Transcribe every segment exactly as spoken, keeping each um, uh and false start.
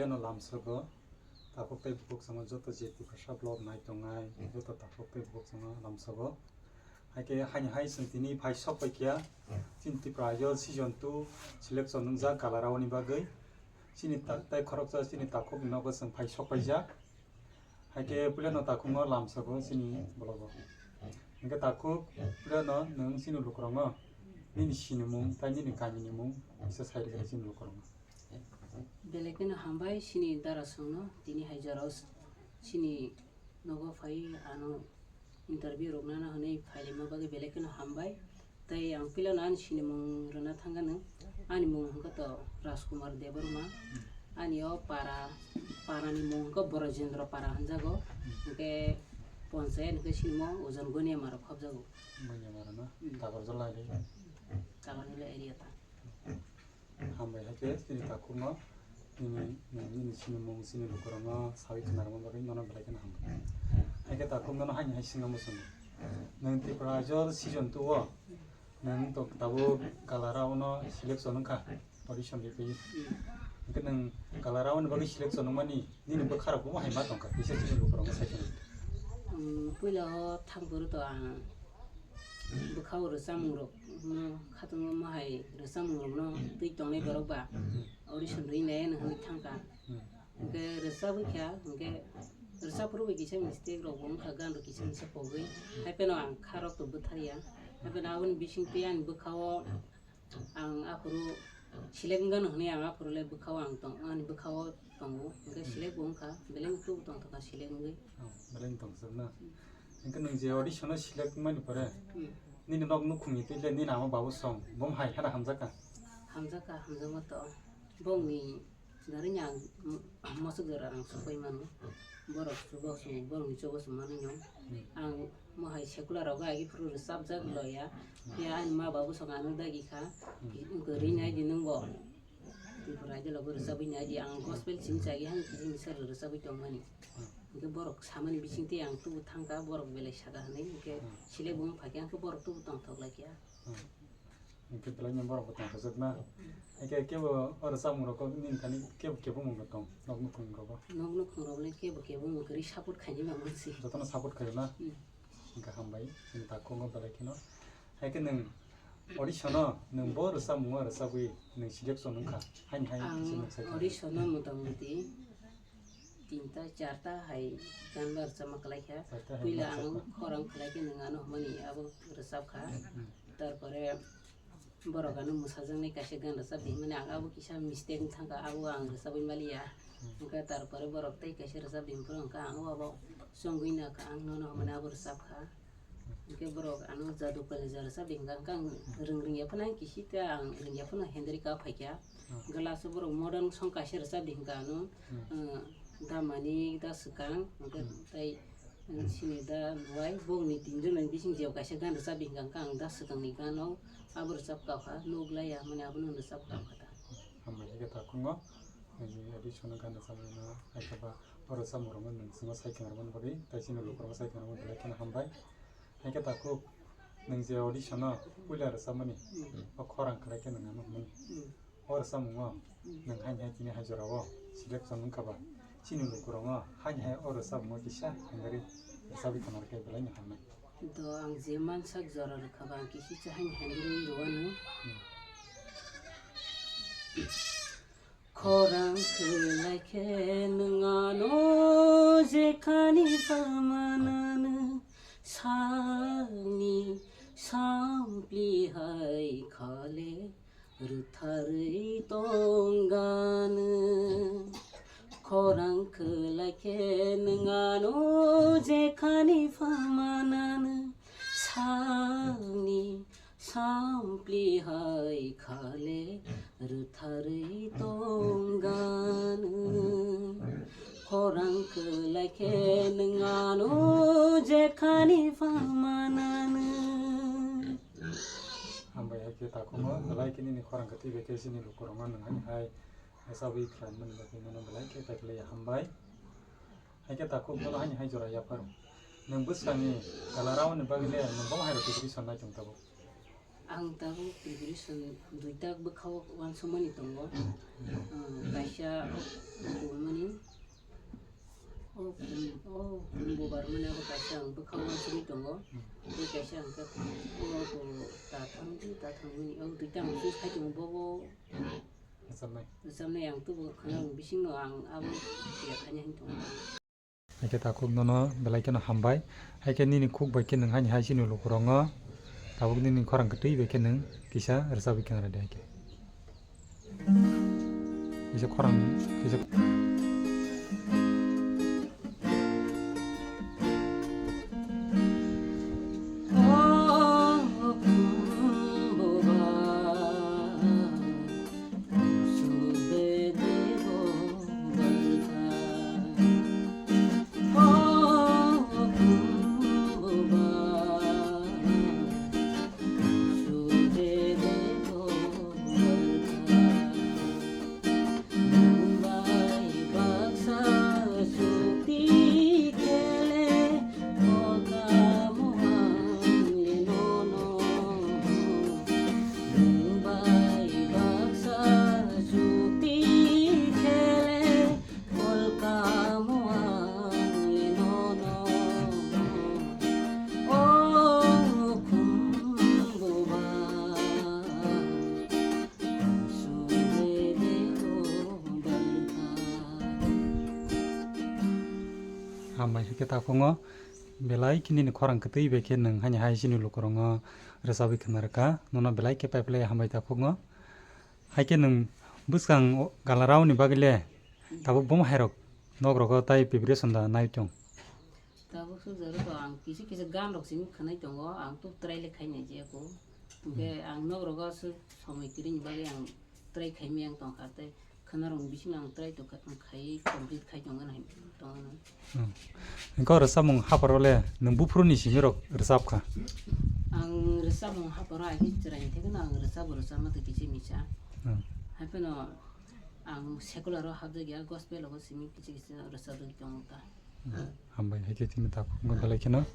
No lamsogo, takhuk tei bukhuk chwngno joto je Tiprasa vlog nai tongnai, joto takhuk tei bukhuk chwngno lamsogo. Hai khe haini hai chwng tini phai sok pai kha, chini Tipra Idol season two selection wngjak Kalaraoni bagwi. Chini ta-, tei khoroksa chini takhukni nogo chwng phai sok paijak. Hai khe puilano takhukno lamsogo chini vlogo. Hinkhe takhuk puilano nwng chini lukurokno nini sinimung tei nini kamini mung kisa sai rwgwi chini lukurokno. Belai kheno hambai chini darasongno tini hai jorao chini nogo phai ano interview rok nana hwnwi phailaima bagwi belai kheno hambai. Tei ang puilano ani sinimung rwna thangkha nwng. Ani mung hwnkha to Rajkumar Debbarma. Ani o para, parani mung hwnkha Brojendra Para hwnjago. Hinkhe ponchayat hinkhe sinimo Ojon Goniama rok khobjago. Goniama rok no? Hmm. Takarjala area. Takarjala area ta. Hambai hai khe chini takhukno nini, nini, nini sinimung, chini lukurokno sawi khwnarwma bagwi nono belai kheno hambai. Hai khe takhuk nono haini hai swngna muchungo. Nwng Tipra Idol season two o nwng to tabuk Kalaraono selection wngkha, audition riphaiwi. Hinkhe nwng Kalaraoni bagwi selection wngmani nini bwkharok bo hai ma tongkha, kisa chini lukurokno sai khna. Ang puila o thang phuru to ang bwkhao rwchapmung rok no khatungma hai rwchapmung rok no twi tongnai borok ba audition rwi nai hwnwi thangkha. Hmm. Hinkhe rwchabwi kha, hinkhe rwchapphuru bai kisa mistake rok bo wngkha, gan rok kisa misa pogwi. Hai phano ang kha rok to bwtharya. Hai phano aboni bisingtwi ani bwkhao ang aphuru select wngano hwnwi ang aphuru le bwkhao ang tong, ani bwkhao tongo. Hinkhe select bo wngkha, belai no tubu tongthokha select wngwi. Oh, belai no tongthok na? Hinkhe nwng je audition o select wngmani pore, hmm, nini nok nukhungni twi le nini ama babu song, bo hai hana hamjakha? Hamjakha, hamjakma to. Bongni Dari ni ang m-, mosok jora ang sokoi mano. Borok chugo song, borok ni chugo song mano nyong. Hmm. Ang mo hai secular rogo agi phuru rwchapjak loya. Hmm. Ya ani ma babu song ano dagi kha. Hmm. Ki-, wngkha ri nai di nwng bo. Tripura Idol bo rwchabwi nai di. Ang gospel sini chagi hang kisi misa rwchabwi tong mani. Hmm. Hingke borok samani bising tei ang tubu thangka borok belai saka hwnwi. Hingke hmm, sile bung phakhe ang khe borok tubu tongthok laikha. Hmm. Hingke belai no borok bo tongthokjak na. Hingke kebo oro chamung rok nini thani kebo kebo mung rok tong, nok nukhung rok bo. Nok nukhung rok le kebo kebo mung kwrwi support khaini ma mung si. Jotono support khaio na? Hmm. Hingke hambai, chini takhuk no belai kheno. Hai khe nwng audition o nwng bo rwchapmung o rwchabwi nwng selection wngkha. Haini hai kisa nwng sai kha. Ang audition o mota moti tinta, charta hai gan ba rwchapma kwlai kha. Charta hai puila ang rwchapma. Khorang khlai khe nwng ano hwnmani abo rwchap kha. Hmm. Tarpore borok ano mwsajaknai kaisa gan rwchap di hwnmani ang abo kisa mistake wng thang kha, abo ang rwchabwi maliya. Hmm. Hwnkhe tarpore borok tei kaisa rwchap di hwnphuru hwnkhe ang abo chongwi na kha, ang nono hwnmani abo rwchap kha. Hwnkhe borok ano Jadu Kalija rwchap di hwnkha, hwnkhe ang rwng rwngya phano ang kisi tei ang rwngya phano hendri ka phaikha. Hmm. Hwnkhe last o borok modern song kaisa rwchap di hwnkha ano, hmm, uh, Damani da swkang, hwnkhe hmm, tei, uh, hmm, sini da nuwai bongni tinjon ni bising jeo kaisa gan rwchap di hwnkha, hwnkhe ang da swkangni gano abo rwchap kha, nuklaiya mani abono rwchap kha ta. Hambai khe takhungo, nini audition o gan rwchapmano, hai khe ba o rwchapmung rwmani nwng chwngno sai khna rwmani bagwi, tei chini lukurokno sai khna rwmani belai kheno hambai. Hai khe takhuk, nwng je audition o puila rwchapmani, hmm, o khorang khlai khe nwng ano hwnmani. Hmm. O rwchapmungo, hmm, nwng haini hai tini hai jorao selection wngkha ba, chini lukurokno haini hai o rwchapmungo kisa hambai rwchapwi khna rwkhe belai no hamnai. Do ang je mansak jora rwkha ba ang kisi cha haini hambai rwui rwano. Hmm. Khorang khwlai khe nwng ano jekhani phamanano, salni sampli hai khale rwtharwi tongganw. Khorang khwlai khe nwng ano jekhani phamanano, salni sampli hai khale rwtharwi tongganw. Khorang khwlai khe nwng ano jekhani phamanano. Hambai hai khe takhukno belai khe nini khorang kwtwi bai khe chini lukurokno nwng hai hai rwchabwi khlaimani bagwi nono belai khe kaiklaiya hambai. Hai khe takhuk nono haini hai jora yapharo. Nwng bwskangni Kalaraoni bagwi le nwng bomo hai rok competition nai tong tabuk? Ang tabuk preparation duita bwkhao uansukmani tongo. Ah, kaisa o kuimani, o kum-, o kumbubar mani abo kaisa ang bwkhao uansukmani tongo. Tei kaisa ang khe o, o ta thangdi, ta thangmani, o duita ang choose khai tongo, bobo Rwchapnai. Rwchapnai ang tubu khwnang bisingno ang abo ya khaina hin tongo. Haikhe takhuk nono belai kheno hambai. Haikhe nini khuk bai khe nwng haini hai chini lukurongo tabuk nini khorang kwtwi bai khe nwng kisa rwchapwi khna rwdi haikhe. Kisa khorang, kisa. Hambai khe takhungo belai khe nini khorang kwtwi bai khe nwng haini hai chini lukurongo rwchabwi khna rwkha, nono belai khe paiphilai hambai takhungo. Haikhe nwng bwskang o galaraoni bagwi le tabuk bomo hairok nok rogo tai preparation da nai tong. Tabuk sujaro to ang kisa kisa gan rok simi khwnai tongo, ang to try le khainai je ko. Hwnkhe ang nok rogo aswk somoi kwrwini bagwi ang try khaimai ang tongkha tei khwnarokni bisingo ang try tongkha, ang khai complete khai tongna hai tongna. Hmm. Engkho rwchapmung haparo le nwng buphuruni simi rok rwchap kha? Ang rwchapmung haparo ai khe chwraini thekno ang rwchapbo rwchapma twi kisa misa. Hmm. Haiphano ang secular o hapjak ya, gospel o simi kisa kisa rwchapjak tongo ta. Hmm. Hambai, hai khe tini takhuk wngkha belai kheno.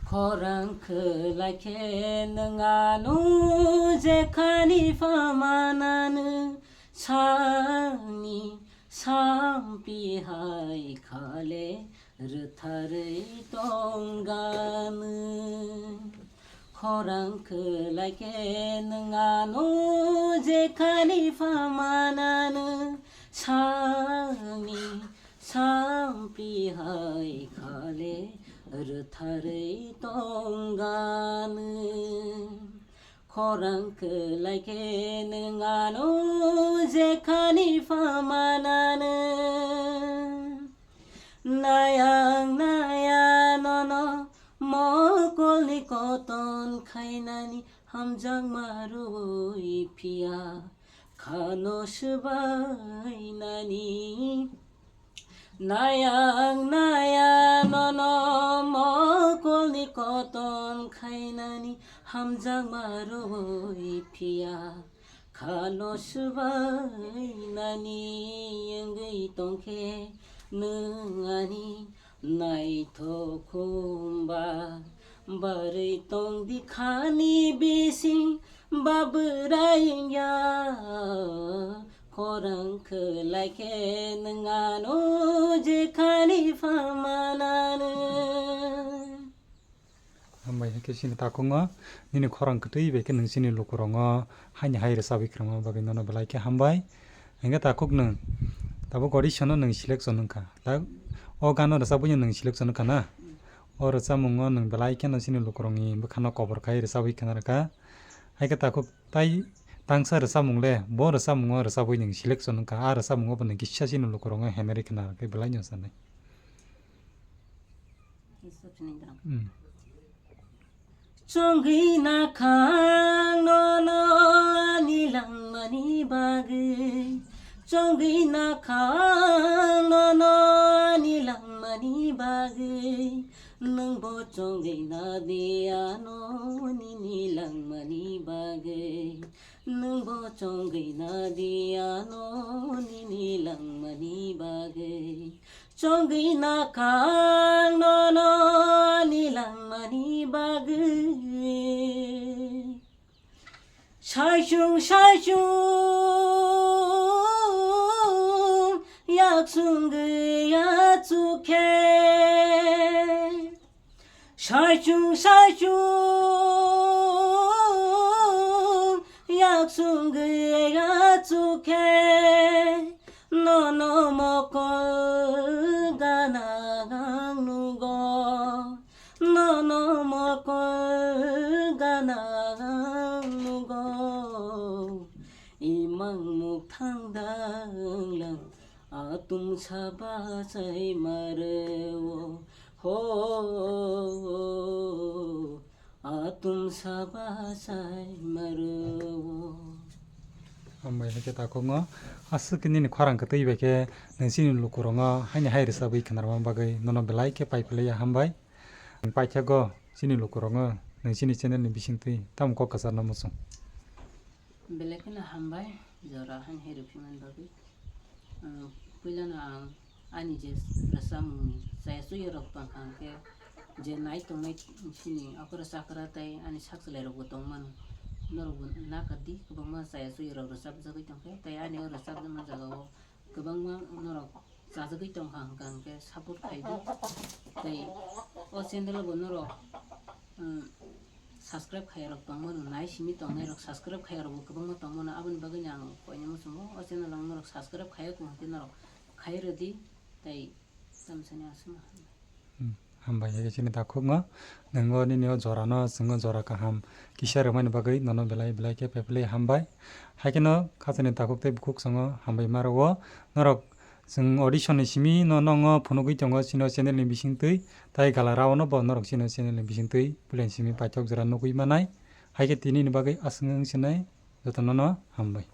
Khorang khwlai khe nwng ano jekhani phamananw sani sampi hai khale rwtharwi tongganw. Khorang khwlai khe nwng ano jekhani phamananw sani sampi hai khale rwtharwi tongganw. Khorang khwlai khe nwng ano jekhani phamananw. Nayang naya nono mokolni koton khainani hamjakma rwui phiya khano swbainani. Nayang naya nono mokolni koton khainani hamjakma rwui phiya khano swbainani wngwi tongkhe nwng ani naithok khumba barwi tongdi khani bising ba bwrai wngya. Khorang khwlai khe nwng ano jekhani phamananw. Hambai, hwnkhe chini takhungo nini khorang kwtwi bai khe nwng chini lukurongo haini hai rwchabwi khwrwngma bagwi nono belai khe hambai. Hwnkhe takhuk nwng tabuk audition-o nwng selection wngkha. Ta-, o gano rwchabwino nwng selection wngkha na? O rwchapmungo nwng belai kheno chini lukurokni bwkhano kobor khai rwchabwi khna rwkha. Hai khe takhuk tai tangsa rwchapmung le bo rwchapmungo rwchabwi nwng selection wngkha. A rwchapmungo bo nwng kisa chini lukurokno henari khna rwkhe belai no sanai. Hmm. Chongwi nakhang nono ani langmani bagwi. Chongwi nakhang nono ani langmani bagwi. Nwngbo chongwi nadi ano nini langmani bagwi. Nwngbo chongwi nadi ano nini langmani bagwi. Chongwi nakhang nono ani langmani bagwi. Saichung saichung yaksung gaya chukhe. Saichung saichung yaksung gaya chukhe. Nono mokol gana gang nugo. Nono mokol gana gang nugo. Imang mukthang danglang atum saba sai mare o. Ho, atum saba sai mare o. Hambai hai khe takhukno aswk khe nini khorang kwtwi bai khe nwng chini lukurokno haini hai rwchabwi khnarma bagwi nono belai khe pai phlaiya hambai. Nwng paithago chini lukurokno nwng chini channel ni bisingtwi tamo kok kwcharno muchung. Belai kheno hambai jora haini hai rwphimani bagwi. Puilano ang ani je rwchapmungni chaya chuya rok tongkha hwnkhe je nai tongnai chini okra chakra tei ani sak chwlairokbo tongmano. Norokbo nakardi kwbangma chaya chuya rok rwchapjagwi tongkhe tei ani o rwchapjakma jagao kwbangma norok chajagwi tongkha hwnkha hwnkhe support khaidi. Tei o channel bo norok, um, subscribe khaiyarok tongmano, nai simi tongnairok subscribe khaiyarokbo kwbangma tongmano, aboni bagwino ang koinai muchungo o channel ang norok subscribe khaiya kung hwnkhe norok khai rwdi. Tei tamsani aswkno hambai. Hmm, hambai hai khe chini takhukno, nwng o nini o jorano chwng o jora kaham kisa rwmani bagwi nono belai belai khe pepilwi hambai. Hai kheno khachani takhuk tei bukhuk chwng o hambai ma rw o. Norok chwng audition ni simi no nongo phunugwi tongo chini o channel ni bisingtwi, tai gala rao no bo norok chini o channel ni bisingtwi puila ni simi paithak jora nugwi manai. Hai khe tini ni bagwi aswk wng sinai, jotono no hambai.